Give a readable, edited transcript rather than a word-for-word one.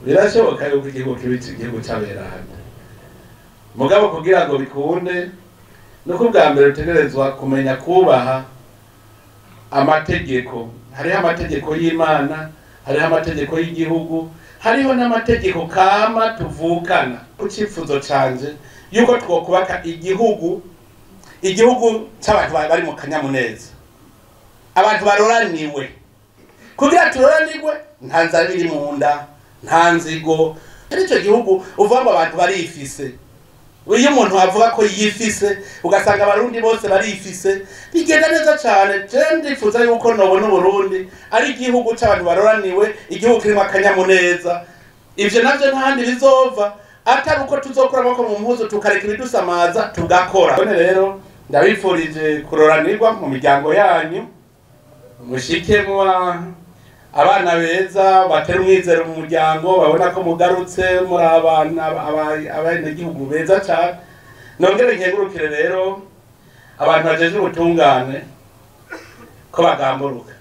Birashoboka yuko igihugu kiba igihugu c'aberanda, mugabo kugira ngo bikunde nuko ubwa mbere utegerezwa kumenya kubaha amategeko. Hariho amategeko y'Imana, hariho amategeko y'igihugu, hariho n'amategeko kama tuvukana. Ku cifuzo canje yuko twokubaka igihugu, igihugu c'abantu bari mu kanyamuneza, abantu baroraniwe. Kugira turoranirwe nta nzara iri mu nda, nta nzigo. Ico gihugu uvuga ngo abantu barifise, iyo umuntu avuga ko yifise ugasanga abarundi bose barifise, bigenda neza cane. Je ndifuza yuko nobona Uburundi ari igihugu c'abantu baroraniwe, igihugu kirimwo akanyamuneza. Ivyo navyo ntahandi bizova atari uko tuzokura amaboko mu mpuzu, tukareka ibidusamaza, tugakora. None rero ndabifurije kuroranirwa mu miryango yanyu, mushike muba abana beza, batera umwizero mu muryango, babona ko mugarutse muri abana abenegihugu beza cane. Nongere nkengurukire rero abantu bajejwe ubutungane ko bagamburuka.